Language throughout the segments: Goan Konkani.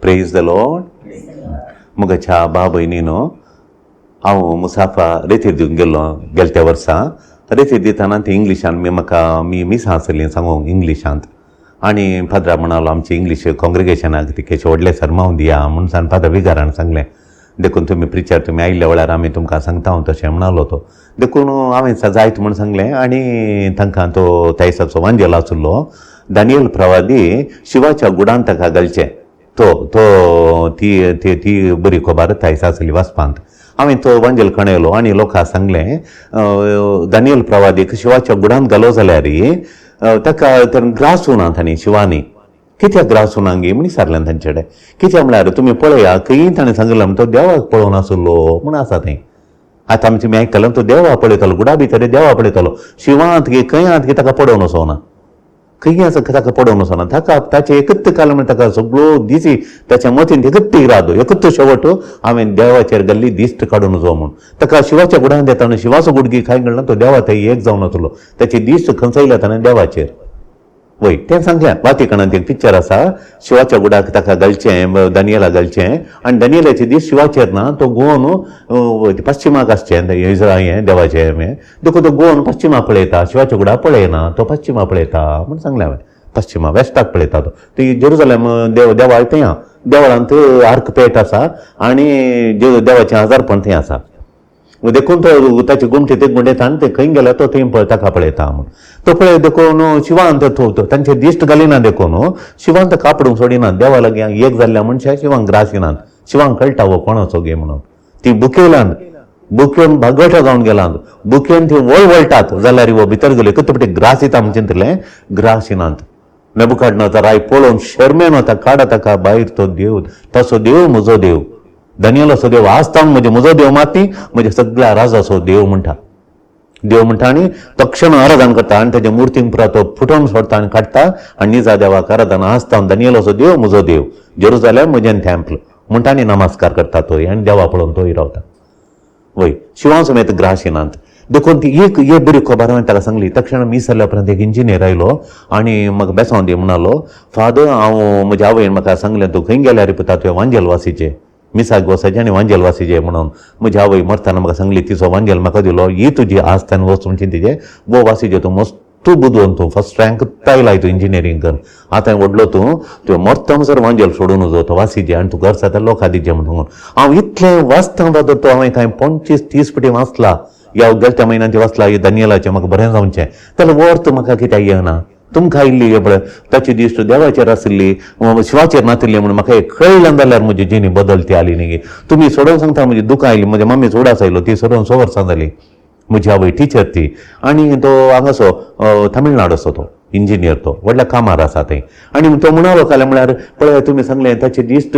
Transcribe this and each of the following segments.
Praise the Lord. मुगाच्या बा भयणीनो, हांव मुसाफा रेतीर दिवंक गेल्लो गेल्या त्या वर्सा. रेतीर दितना ती इंग्लिशान मी म्हाका मी मिसां आसली सांगूंक इंग्लिशांत. आनी फादरा म्हणालो आमचे इंग्लीश काँग्रिगेशनाक ती केशे व्हडलें सरमांव दिया म्हूण सान फादर विगारान सांगलें. देखून तुमी प्रिचर तुमी आयिल्ल्या वेळार आमी तुमकां सांगता हांव तशें म्हणालो तो. देखून हांवें जायत म्हूण सांगलें. आनी तांकां तो त्या वांजेल आशिल्लो दानियल प्रवादी शिवाच्या गुडान ताका घालचें तो तो ती ती ती बरी खबर त्या आसली वाचपांत. हांवें तो वांजेल कणयलो आनी लोकांक सांगलें, दानियल प्रवादीक शिवाच्या गुडान घालो जाल्यार ताका तर ग्रास उना तांणी शिवानी. कित्याक ग्रास उना गे म्हण विचारलें तांचे कडेन. कित्याक म्हळ्यार तुमी पळया खंय ताणें सांगलें तो देवाक पळोवन आसलो म्हूण आसा थंय. आतां आमी तुमी आयकलें तो देवा पळयतालो, गुडा भितर देवा पळयतालो. शिवांत गे खंयांत गे ताका पडोवन वचना, खंय आसा ताका पडोवन वचना. ताका ताचें एकत्त काल म्हण ताका सगळो दिसी ताच्या मतीन एकत्त इरादो एकत्त शेवट हांवें देवाचेर घाल्ली दिश्ट काडून वचो म्हूण. ताका शिवाच्या गुडान येता आनी शिवाचो गुडगी कांय घडना तो देवा थंय एक जावन वतलो. ताची दिश्ट खंयचयल्या ताणें देवाचेर. वय तें सांगलें वातिकणांत एक पिक्चर आसा, शिवाच्या गुडाक ताका घालचें, दानियलाक घालचें आनी दानियलाची दीस शिवाचेर ना, तो गोवन पश्चिमाक आसचें हें देवाचें हें. देखून तो गोवन पश्चिमाक पळयता, शिवाच्या गुडाक पळयना, तो पश्चिमा पळयता म्हूण सांगलें हांवें. पश्चिमा वेस्टाक पळयता तो. ती जेरुजलेम देवाळ थंय आहा, देवळांत आर्क पेट आसा आनी देवाचें हजारपण थंय आसा. देखून तो ताचे गुमटे ते गुंडेता आनी ते खंय गेल्या तो थंय ताका पळयता म्हूण. तो पळय देखून शिवान तो तांचे दिश्ट घालिना, देखून शिवान ताका कापडूंक सोडिना. देवा लागीं एक जाल्ल्या मनशां शिवांक ग्रास येनात, शिवांक कळटा हो कोणाचो गे म्हणून. ती बुकेलान बुकेन भागवटा जावन गेलात, बुकेन ती वळवळटात जाल्यार हो भितर गेले कितें ग्रास येता म्हण चिंतलें, ग्रास येनात. नेबुकाडनेझर राय पळोवन शर्मेन वता, काडा ताका भायर तो देव, तसो देव म्हजो देव, दानियलाचो देव आसता म्हजे म्हजो देव मात न्ही म्हज्या सगळ्या राजाचो देव म्हणटा. देव म्हणटा आनी तक्षण आराधन करता आनी ताच्या मुर्तींक पुरा तो फुटोवन सोडटा आनी काडटा आनी निजा देवाक आराधन आसता दानियलाचो देव म्हजो देव, जेरुजालेम म्हजें टेम्पल म्हणटा आनी नमस्कार करता तो आनी देवा पळोवन तोय रावता. वय शिवां समेत ग्रास येनात. देखून ती एक एक बरी खबर हांवें ताका सांगली. तक्षण मीस जाल्या उपरांत एक इंजिनियर आयलो आनी म्हाका बेसांव दी म्हणालो, फादर हांव म्हज्या आवयन म्हाका सांगलें तूं खंय गेल्यार पुता तुवें वांजेल वासीचें, मिसाक वचायचें आनी वांजेल वासीचें म्हणून. म्हजी आवय मरतना म्हाका सांगली तिचो वांजेल म्हाका दिलो, ही तुजी आस्त आनी वच म्हणचे तिजें वो वासीचें, तूं मस्तू बुदवंत, तूं फर्स्ट रँक आयलाय तूं इंजिनियरींग करून, आतां व्हडलो तूं, तुवें मरता म्हणसर वांजेल सोडून वचो तो वासीचें आनी तूं घर जाता लोकां दिचें म्हणून. हांव इतलें वाचता फादर तो हांवें कांय 25-30 पटी वाचला, ह्या गेल्या त्या म्हयन्यान ती वाचला दानियलाचें म्हाका बरें जावचें, जाल्यार अर्थ म्हाका कित्याक येना. तुमकां आयिल्ली पळय ताची दिश्ट देवाचेर आशिल्ली शिवाचेर नातिल्ली म्हणून म्हाका एक कळ्ळें जाल्यार म्हजी जिणी बदलती आली न्ही. तुमी सोडोवन सांगता म्हजी दुकां आयली, म्हज्या मम्मी चोडास आयलो ती सोडोवन 6 वर्सां जाली. म्हजी आवय टिचर ती आनी तो हांगासो तमिळनाडूचो तो इंजिनियर, तो व्हडल्या कामार आसा थंय. आनी तो म्हणालो काल म्हळ्यार पळय तुमी सांगलें ताची दिश्ट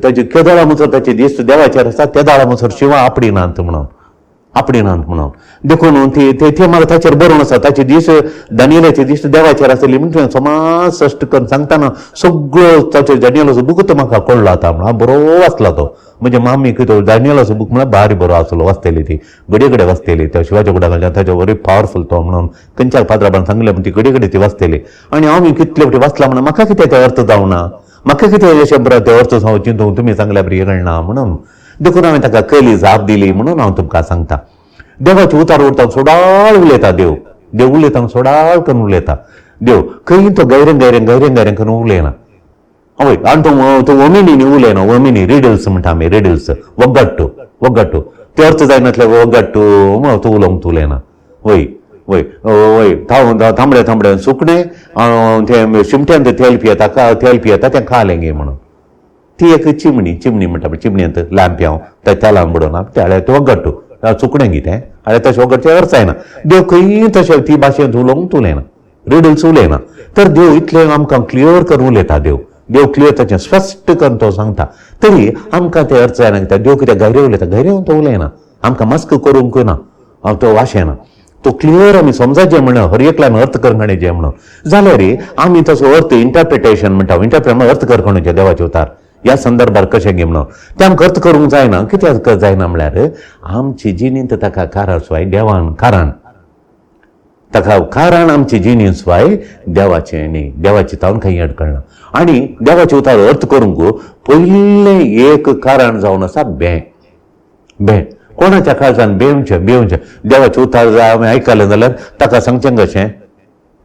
ताची केदळा म्हणसर ताची दिश्ट देवाचेर आसा तेदाळा म्हणसर शिवा आपडिनात म्हणून, आपडिनात म्हणून. देखून ती ते म्हाका ताचेर बरोवन आसा ताची दीस दानियलाची दिश्ट देवाचेर आसली म्हण तुवें समाज सश्ट करून सांगतना सगळो ताचो दानियलाचो बूक तो म्हाका कळ्ळो आतां म्हणून. हांव बरो वाचला तो. म्हज्या मामीक तो दानियलाचो बूक म्हळ्यार भारी बरो आसलो, वाचतली ती घडये घडये वाचतली त्या शिवाच्या गुडा घालच्या ताच्या वरी पावरफूल तो म्हणून खंयच्या पात्राबान सांगलें म्हण ती घडये घडये ती वाचतली. आनी हांव कितले फावटी वाचला म्हणून म्हाका कितें ते अर्थ जावना, म्हाका कितें अशें बरें ते अर्थ जावं चिंतूंक तुमी सांगल्या बरी कळना म्हणून. देखून हांवें ताका कयली जाप दिली म्हणून हांव तुमकां सांगता. देवाची उतार उरता सोडाळ उलयता देव, देव उलयता सोडाळ करून उलयता देव, खंय तो गैरें गैरें गैरें गैरें करून उलयना. हय आनी तो तो वमिनी उलयना, वमिनी रिडल्स म्हणटा आमी, रिडल्स वग्गट्टू वग्गट्टू ते अर्थ जायनातले वग्गट्टू म्हणून तो उलोवंक उलयना. वय वय वय तांबडे तांबडे सुकणें तें शिमट्यान तें तेल पियेता, तेल पियेता तें खालें गे म्हणून. ती एक चिमणी, चिमणी म्हणटा पळय चिमणेंत लांप्यांव त्या तेलान बुडोवन ते ते वग्गट्टू सुकणें गी तें आनी तशें वग्गट्टें अर्थ जायना. देव खंय तशें ती भाशेंत उलोवंक उलयना, रिडल्स उलयना. तर देव इतलें आमकां क्लियर करून उलयता देव, देव क्लियर ताचें स्पश्ट करून तो सांगता, तरी आमकां तें अर्थ जायना. कित्याक देव कित्याक गैरे उलयता, गैरे तो उलयना, आमकां मस्क करूंक ना तो वाशेना, तो क्लियर आमी समजाचें म्हणून हर एकल्यान अर्थ करूंक जें म्हणून जाल्यार आमी तसो अर्थ इंटरप्रिटेशन म्हणटा, इंटरप्रेट अर्थ करचें देवाचे उतार ह्या संदर्भार कशें गे म्हणून तें आमकां अर्थ करूंक जायना. कित्याक जायना म्हळ्यार आमची जिणेंत ताका कारण स्वाय देवान कारण ताका कारण आमची जिणी स्वाय देवाचें न्ही, देवाची तावन खंय अडकळना. आनी देवाचे उतार अर्थ करूंक पयलें एक कारण जावन आसा बें. बें कोणाच्या काळजान बेवचें बेवचें देवाचें उतार आमी आयकलें जाल्यार ताका सांगचें कशें,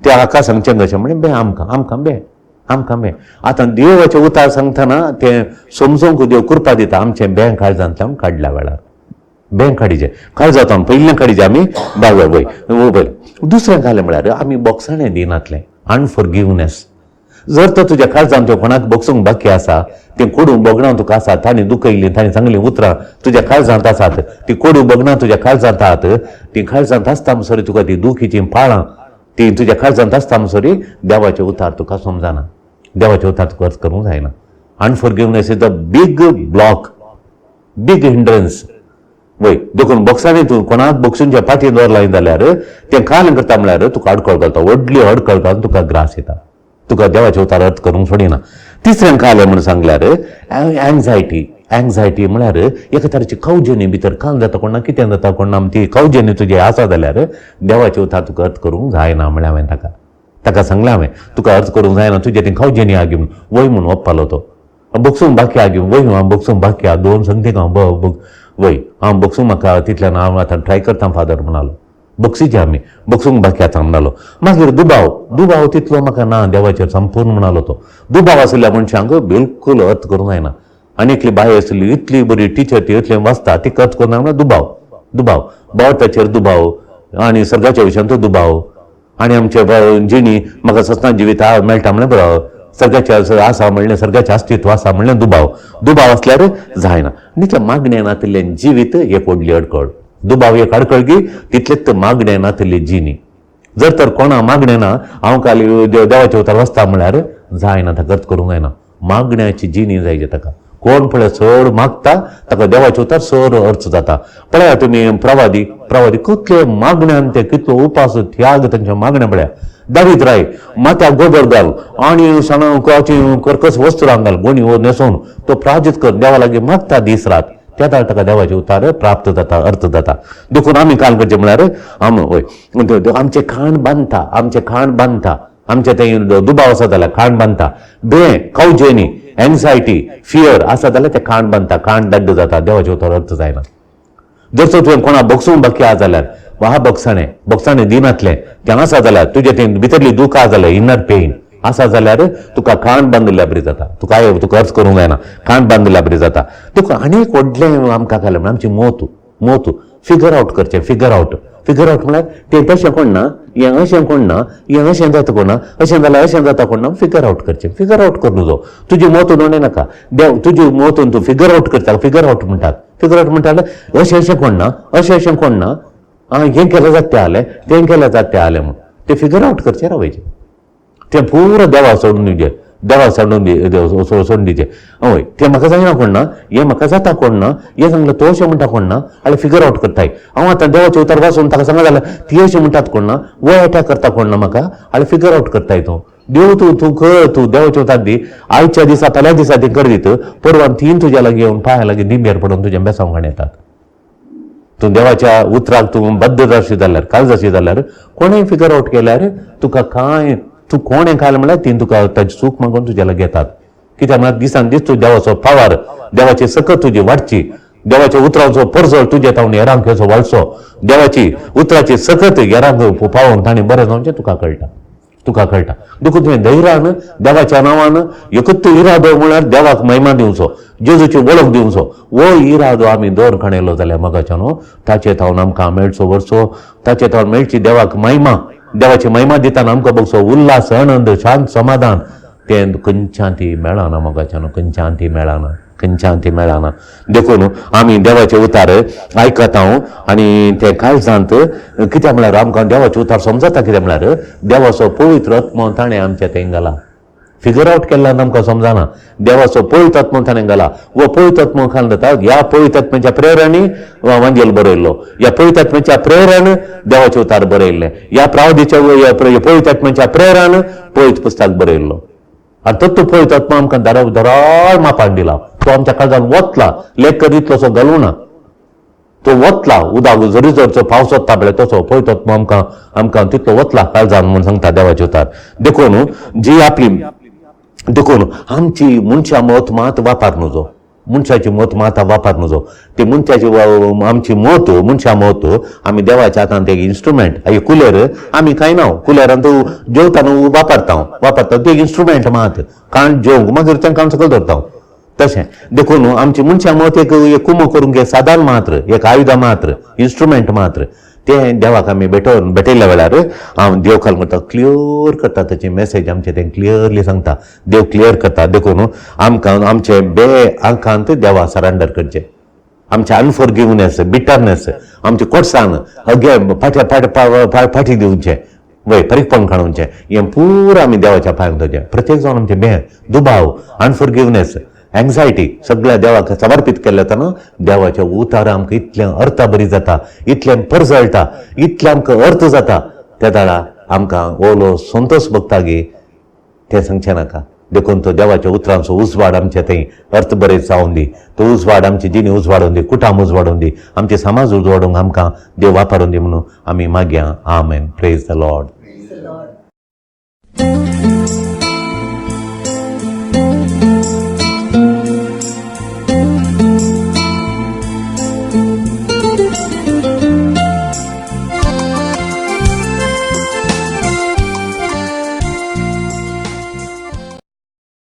त्या हाका सांगचें कशें म्हणजे बें आमकां आमकां बें आमकां बें. आतां देवाचें उतार सांगतना तें समजूंक देव कृपा दिता आमचें बें काळजांतल्यान काडल्या वेळार बें काडीचें काळजांतल्यान पयलें काडीचें आमी बावळ वय पयलें. दुसरें घालें म्हळ्यार आमी बोगसाणें दिनातलें, अनफॉरगिवनेस. जर तर तुज्या काळजान त्यो कोणाक बोगसूंक बाकी आसा, तें कोडू बोगणां तुका आसा, तांणी दुखयलीं, तांणी सांगलीं उतरां तुज्या काळजांत आसात, ती कोडू बोगणां तुज्या काळजांत आहात, ती काळजांत आसता म्हणसर तुका ती दुखीचीं पाळां ती तुज्या काळजांत आसता म्हणसर देवाचें उतार तुका समजना, देवाचें उतार तुका अर्थ करूंक जायना. Unforgiveness is the big block, big hindrance. वय देखून बोक्सांनी तूं कोणाक बोक्सूंच्या फाटीं दवरलाय जाल्यार तें काल करता म्हळ्यार तुका अडकळ घालता, व्हडली अडकळ घालून तुका ग्रास येता, तुका देवाचें उतार अर्थ करूंक सोडिना. तिसरें काल म्हणून सांगल्यार एंग्जायटी. एंग्जायटी म्हळ्यार एका तरेची कवजनी भितर काल जाता कोणा कितें जाता कोणा ती कवजनी तुजी आसा जाल्यार देवाचें उतार तुका अर्थ करूंक जायना. म्हळ्यार हांवें ताका ताका सांगलें हांवें तुका अर्थ करूंक जायना, तुजें ती कवजनी आगी म्हणून वय म्हणून वप्पालो तो बोक्सूंक बाकी आगी वय हांव बोक्सूंक बाकी आहा दोन संगती हांव वय हांव बोक्सूंक म्हाका तितल्यान हांव आतां ट्राय करता फादर म्हणालो, बोक्सीचे आमी बोक्सूंक बाकी आतां म्हणालो. मागीर दुबाव, दुबाव तितलो म्हाका ना देवाचेर संपूर्ण म्हणालो तो. दुबाव आशिल्ल्या मनशांक बिलकूल अर्थ करूंक जायना. आनी एकली बाय आसली इतली बरी टिचर, ती इतलें वाचता, तिका अर्थ करूंक जायना. दुबाव, दुबाव बावटाचेर दुबाव आनी सर्गाच्या विशयांचो दुबाव आनी आमचे जिणी म्हाका सतना जिवीत मेळटा म्हणलें बरो, सर्गाचें आसा म्हणलें, सर्गाचें अस्तित्व आसा म्हणलें दुबाव. दुबाव आसल्यार जायना. तितलें मागणें नातिल्लें जिवीत एक व्हडली अडकळ. दुबाव एक अडकळ की तितलेच मागणें नातिल्ली जिणी. जर तर कोणा मागणें ना हांव काल देवाच्या उतार वचता म्हळ्यार जायना, ताका अर्थ करूंक जायना. मागण्याची जिणी जाय ताका. कोण पळय चड मागता ताका देवाचें उतार चड अर्थ जाता. पळया तुमी प्रवादी, प्रवादी कितले मागण्यान ते कितलो उपास त्याग तांच्या मागण्या पळया. दावीद राय माथ्याक गोबर घाल आनी सणाची कर्कस वस्त्रां घाल गोणी हो न्हेसोवन तो प्राजित कर देवा लागीं मागता दीस रात, त्या वेळार ताका देवाचें उतार प्राप्त जाता, अर्थ जाता. देखून आमी काल करचें म्हळ्यार आम वय आमचें खाण बांदता, आमचें खाण बांदता, आमचें तें दुबाव आसा जाल्यार खाण बांदता, बें कवजेनी एन्जायटी फियर आसा जाल्यार तें खाण बांदता, खाण दड्ड जाता, देवाचें उतार अर्थ जायना. जर तर तुवें कोणा बोगसूंक बाकी आसा जाल्यार वा बोगसाणें बोगसाणें दिनातलें तें आसा जाल्यार तुजें तें भितरली दूख आसा जाल्यार इनर पेन आसा जाल्यार तुका खाण बांदिल्ल्या बरी जाता, तुका तुका अर्थ करूंक जायना, खाण बांदिल्ल्या बरी जाता. तुका आनी एक व्हडलें आमकां घालें म्हणल्यार आमची मोत, मोत फिगर आवट करचें. फिगर आवट, फिगर आवट म्हळ्यार तें तशें कोण ना, हें अशें कोण ना, हें अशें जाता कोण ना, अशें जाल्यार अशें जाता कोण ना, फिगर आवट करचें. फिगर आवट करूं नजो, तुजी मोत दोणे नाका देव, तुजी मोतून तूं फिगर आवट करता. फिगर आवट म्हणटात, फिगर आवट म्हणटात अशें अशें कोण ना, अशें अशें कोण ना, आं हें केलें जाता तें आलें, तें केलें जाता तें आलें म्हूण तें फिगर आवट करचें रावयचें. तें पुरो देवा सोडून दिवचें, देवा सोडून सोडून दिवचें. हय तें म्हाका जायना कोण ना, हें म्हाका जाता कोण ना, हें सांगलें तो अशें म्हणटा कोण ना, आनी फिगर आवट करताय. हांव आतां देवाचें उतर वाचून ताका सांगा जाल्यार ती अशें म्हणटात कोण ना, वय अटॅक करता कोण ना म्हाका, आनी फिगर आवट करताय तूं. देव तूं तूं कर, तूं देवाचें उतर दी आयच्या दिसा फाल्यां दिसा ती कर दित, परवान तीन तुज्या लागीं येवन पांया लागीं दिंबेर पडून तुज्या बेसांव येतात. तूं देवाच्या उतराक तूं बद्द जाशी जाल्यार काळजाशी जाल्यार कोणें फिगर आवट केल्यार तुका कांय तूं कोणें खालें म्हळ्यार तीन तुका ताजी चूक मागून तुज्या लागीं येतात. कित्याक म्हळ्यार दिसान दीस तूं देवाचो पावर, देवाची सकत तुजी वाडची, देवाच्या उतरांचो परजळ तुजे तावन हेरांक हेचो वाडचो, देवाची उतराची सकत हेरांक पावोवन ताणें बरें जावचें तुका कळटा, तुका कळटा. देखून तुवें धैर्यान देवाच्या नांवान एकूच इरादो म्हळ्यार देवाक महिमा दिवचो, जेजूची वळख दिवचो, हो इरादो आमी दवर खणयलो जाल्यार मोगाच्या न्हू ताचे थावन आमकां मेळचो वर्सो, ताचे थावन मेळची देवाक महिमा, देवाची महिमा दितना आमकां बगचो उल्हास, आनंद, शांत, समाधान तें खंयच्यान ती मेळना मोगाच्या न्हू, खंयच्यान ती मेळना, खंयच्यान ती मेळना. देखून आमी देवाचे उतार आयकता आनी ते काळजांत कित्याक म्हळ्यार आमकां देवाचे उतार समजता. कित्याक म्हळ्यार देवाचो पवित्र आत्मो ताणें आमच्या थंय घाला. फिगर आवट केल्ल्यान आमकां समजना देवाचो पवित्र आत्मो ताणें घाला. वो पवित्र आत्मो खाल जाता, ह्या पवित्र आत्म्याच्या प्रेरणांनी वांजेल बरयल्लो, ह्या पवित्र आत्म्याच्या प्रेरण देवाचे उतार बरयल्लें, ह्या प्रावदीच्या पवित्र आत्म्याच्या प्रेरण पवित्र पुस्तक बरयल्लो. आनी तो पवित्र आत्मा आमकां दराळ मापान दिला, तो आमच्या काळजान वतला, लेख इतलोसो घालूं ना. तो वतला उदक जरी जरचो पावस वता पळय तसो पळय तो आमकां आमकां तितलो वतला काळजान म्हूण सांगता देवाचे उतार. देखून जी आपली देखून आमची मनशां मत मात वापर नुजो, मनशाची मत मात वापर नुजो. ती मनशाची आमची मत मनशां मत आमी देवाच्या हातान एक इन्स्ट्रुमेंट. एक कुलेर आमी कांय ना, कुलेरान तूं जेवताना वापरता वापरता ते एक इन्स्ट्रुमेंट मात, काण जेवंक मागीर तें काण सकयल दवरता. तशें देखून आमची मनशां मत एक एक कुमो करूंक एक साधन मात्र, एक आयुधां मात्र, इन्स्ट्रुमेंट मात्र. तें देवाक आमी भेटोवन भेटयल्या वेळार हांव देव काल करता क्लियर करता, ताची मॅसेज आमचें तें क्लियरली सांगता, देव क्लियर करता. देखून आमकां आमचे बे आंकांत देवा सरेंडर करचें. आमचें अनफॉरगिवनेस, बिटरनेस, आमचे कोटसान अगे फाटी फाटी फाटी दिवचें, वय परीकपण काडूचें, हें पुरा आमी देवाच्या पांयांक दवरचें. प्रत्येक जावन आमचें बे दुबाव, अनफॉरगिवनेस, एंग्जायटी सगळ्या देवाक समर्पीत केल्ले वतना देवाच्या उतार आमकां इतलें अर्थ बरी जाता, इतलें परजळटा, इतलें आमकां अर्थ जाता. त्या दाडा आमकां ओलो संतोश भोगता गे तें सांगचें नाका. देखून तो देवाच्या उतरांचो उजवाड आमचे थंय अर्थ बरें जावन दी, तो उजवाड आमची जिणी उजवाडून दी, कुटाम उजवाडून दी, आमचे समाज उजवाडूंक आमकां देव वापरून दी म्हणून आमी मागया. आमेन. Praise the Lord. Praise the Lord.